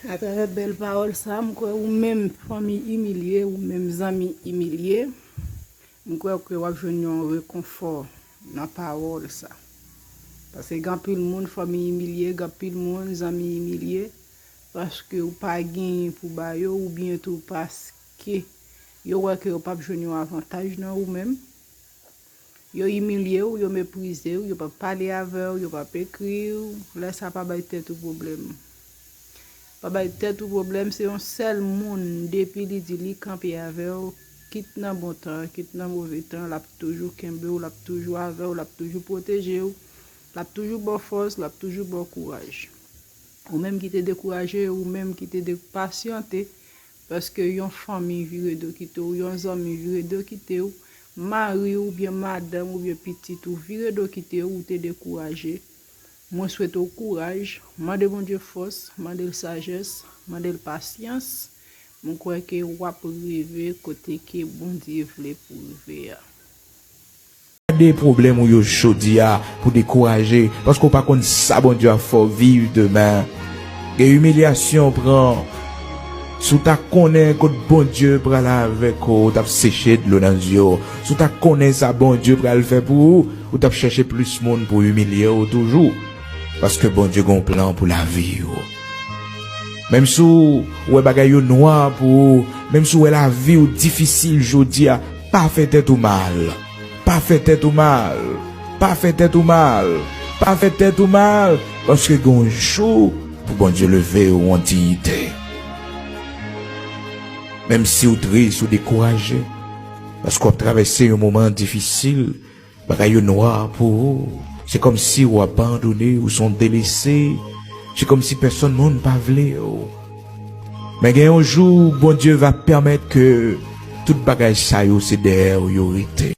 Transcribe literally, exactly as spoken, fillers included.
Atravè bèl pawòl sa, m kwè ou menm fanmi imilye, ou menm zanmi imilye, m kwè ke w ap jwenn yon rekonfò nan pawòl sa. Paske gen anpil moun, fanmi imilye, gen anpil moun, zanmi imilye, paske ou pa genyen pou ba yo, oubyen tou paske yo wè ke yo p ap jwenn yon avantaj nan ou menm. Yo imilye w, yo meprize w, yo p ap pale avè w, yo p ap ekri w. Lè sa, pa bay tèt ou pwoblèm. Pa bay tèt ou pwoblèm, se yon sèl moun, depi li di li kanpe avè w, kit nan bon tan, kit nan move tan, l ap toujou kenbe w, l ap toujou avè w, l ap toujou pwoteje w, l ap toujou ba w fòs, l ap toujou ba w kouraj. Ou menm ki te dekouraje, ou menm ki te de-, pasyante, paske yon fanmi vire do kite w, yon zanmi vire do kite w, mari w oubyen madanm oubyen pitit ou vire do kite w, ou te dekouraje. Mwen swete w kouraj, mande Bondye fòs, mande l sajès, mande l pasyans. Mwen kwè ke w ap rive kote ke Bondye vle pou w rive a. Gade pwoblèm ou yo jodi a pou dekouraje, paske w pa konn sa Bondye ap fè w viv demen. Gen imilyasyon w pran. Si w ta konnen kot Bondye pral avèk ou, ou t ap seche dlo nan zye w. Si w ta konnen sa Bondye pral fè pou ou, ou t ap chèche plis moun pou imilye w toujou. Paske Bondye gen yon plan pou lavi w. Menm si w wè bagay yo nwa pou ou, menm si w wè lavi w difisil jodi a, pa fè tèt ou mal. Pa fè tèt ou mal. Pa fè tèt ou mal. Pa fè tèt ou mal. Paske gen yon jou pou Bondye leve w an diyite. Menm si w tris, ou dekouraje, paske w ap travèse yon moman difisil, bagay yo nwa pou ou. Se kòmsi w abandone, ou se yon delese. Se kòmsi pèsonn moun pa vle w. Men gen yon jou, Bondye va pèmèt ke tout bagay sa yo se dèyè w yo rete.